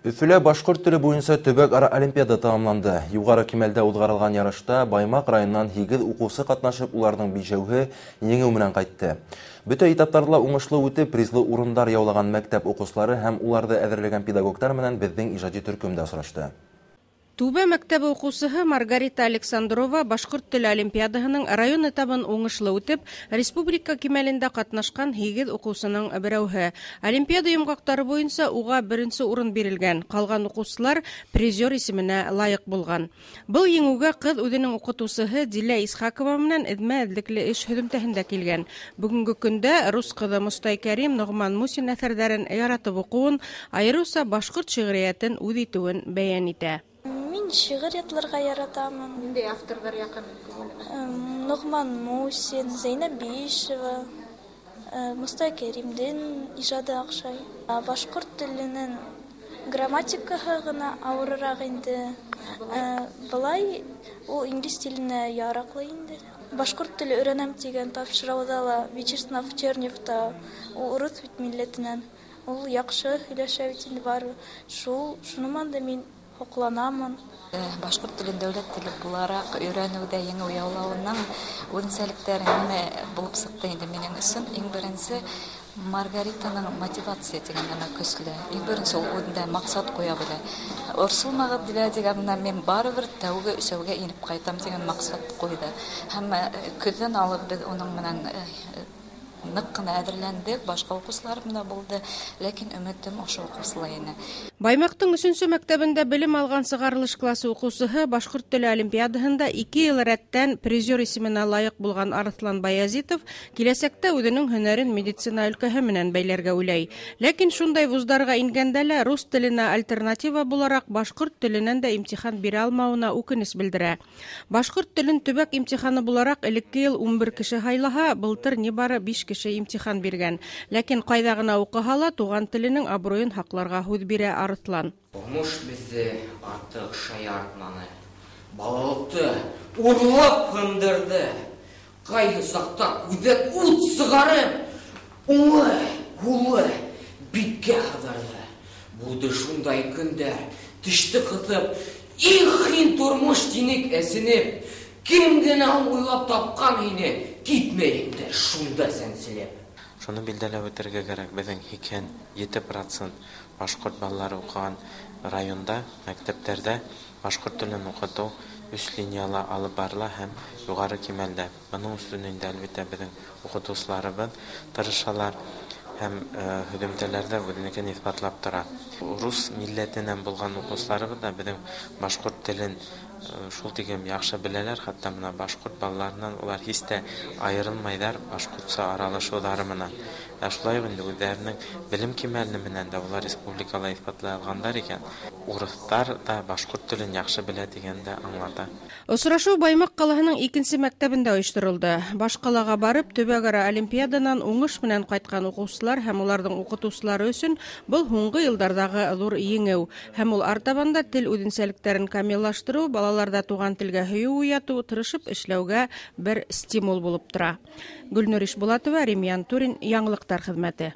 Өфөлә башҡорт теле буйынса төбәк-ара олимпиада тамамланды. Юғары кимәлдә уҙғарылған ярышта Баймаҡ районынан 8 уҡыусы ҡатнашып, уларҙың 5-әүһе еңеү менән ҡайтты. Бөтә этаптарҙы ла уңышлы үтеп, призлы урындар яулаған мәктәп уҡыусылары һәм уларҙы әҙерләгән педагогтар менән беҙҙең ижади төркөм дә осрашты. Түбә мәктәбе уҡыусыһы Маргарита Александрова башҡорт теле олимпиадаһының район этабын уңышлы үтеп, республика кимәлендә ҡатнашҡан 8 уҡыусының берәүһе. Олимпиада йомғаҡтары буйынса уға беренсе урын бирелгән, ҡалған уҡыусылар призер исеменә лайыҡ булған. Был еңеүгә ҡыҙ үҙенең уҡытыусыһы Дилә Исхакова менән эҙмә-эҙлекле эш һөҙөмтәһендә килгән. Бөгөнгө көндә рус ҡыҙы Мостай Кәрим, Ноғман Мусин әҫәрҙәрен яратып уҡыуын, айырыуса башҡорт шиғриәтен үҙ итеүен бәйән итә. Мин шиғыр ятларға яратамын. Ниндәй авторҙар яҡын күңелеңә? Ноғман Мусин, Зәйнәб Биишева, Мостай Кәримдең ижады оҡшай. Башҡорт теленең грамматикаһы ғына ауырыраҡ инде. Былай ул инглиз теленә яраҡлы инде. Башҡорт теле өйрәнәм тигән тапшырыуҙа ла Вячеслав Чернев та ул урыҫ бит милләтенән. Ул яҡшы һөйләшә бит инде барыбер. Шуның да мин һоҡланамын. Башҡорт телен дәүләт теле булараҡ өйрәнеүҙә еңеү яулауының үҙенсәлектәре нимә булып сыҡты инде минең өсөн? Иң беренсе Маргаританың мотивация тигән нәмә көслө. Иң беренсе ул үҙендә маҡсат ҡуя белә. Борсолмағыҙ тигән менән мин барыбер тәүге өсәүгә инеп ҡайтам тигән маҡсат ҡуйҙы. Һәм көҙҙән алып беҙ уның менән ныҡ ҡына әҙерләндек, башҡа уҡыусылар менән булды, ләкин өмөтөм ошо уҡыусылар ине. Баймаҡтың 3-нсө мәктәбендә белем алған сығарылыш классы уҡыусыһы башҡорт теле олимпиадаһында 2 йыл рәттән призер исеменә лайыҡ булған Арыҫлан Баязитов киләсәктә үҙенең һөнәрен медицина өлкәһе менән бәйләргә уйлай. Ләкин шундай вуздарға ингәндә лә рус теленә альтернатива булараҡ башҡорт теленән дә имтихан бирә алмауына үкенес белдерә. Башҡорт телен төбәк имтиханы булараҡ элекке йыл 11 кеше һайлаһа, былтыр ни бары 5 кеше имтихан биргән. Ләкин ҡайҙа ғына уҡыһа ла туған теленең абруйын һаҡларға һүҙ бирә Арыҫлан. Тормош беҙҙе артыҡ шаяртманы. Балалыҡты урлап һындырҙы. Ҡайһы саҡта күҙҙән ут сығарып, уңлы-һуллы биткә һыҙырҙы. Булды шундай көндәр, теште ҡыҫып, их һин тормош тинек әсенеп, кем генә уйлап тапҡан һине, китмәйем дә шунда сәнселеп. Шуны билдәләп үтергә кәрәк, беҙҙең 87% башҡорт балалары уҡыған районда, мәктәптәрҙә башҡорт телен уҡытыу 3 линияла алып барыла һәм юғары кимәлдә. Бының өсөн инде әлбиттә беҙҙең уҡытыусыларыбыҙ тырышалар һәм һөҙөмтәләрҙә үҙенекен иҫбатлап тора. Рус милләтенән булған уҡыусыларыбыҙ ҙа беҙҙең башҡорт телен шул тигән яҡшы беләләр, хатта бына башҡорт балаларынан улар һис тә айырылмайҙар башҡортса аралашыуҙары менән. Ә шулай уҡ инде үҙҙәренең белем кимәле менән дә улар республикала иҫбатлай алғандар икән, урыҫтар ҙа башҡорт телен яҡшы белә тигәнде аңлата. Осрашыу Баймаҡ ҡалаһының 2-нсе мәктәбендә ойошторолдо. Баш ҡалаға барып, төбәк-ара олимпиаданан уңыш менән ҡайтҡан уҡыусылар һәм уларҙың уҡытыусылары өсөн был һуңғы йылдарҙағы ҙур еңеү. Һәм ул артабан да тел үҙенсәлектәрен камиллаштырыу, балаларҙа туған телгә һөйөү уятыу, тырышып эшләүгә бер стимул булып тора. Гөлнур Ишбулатова, Римьян Турин, Яңылыҡтар хеҙмәте.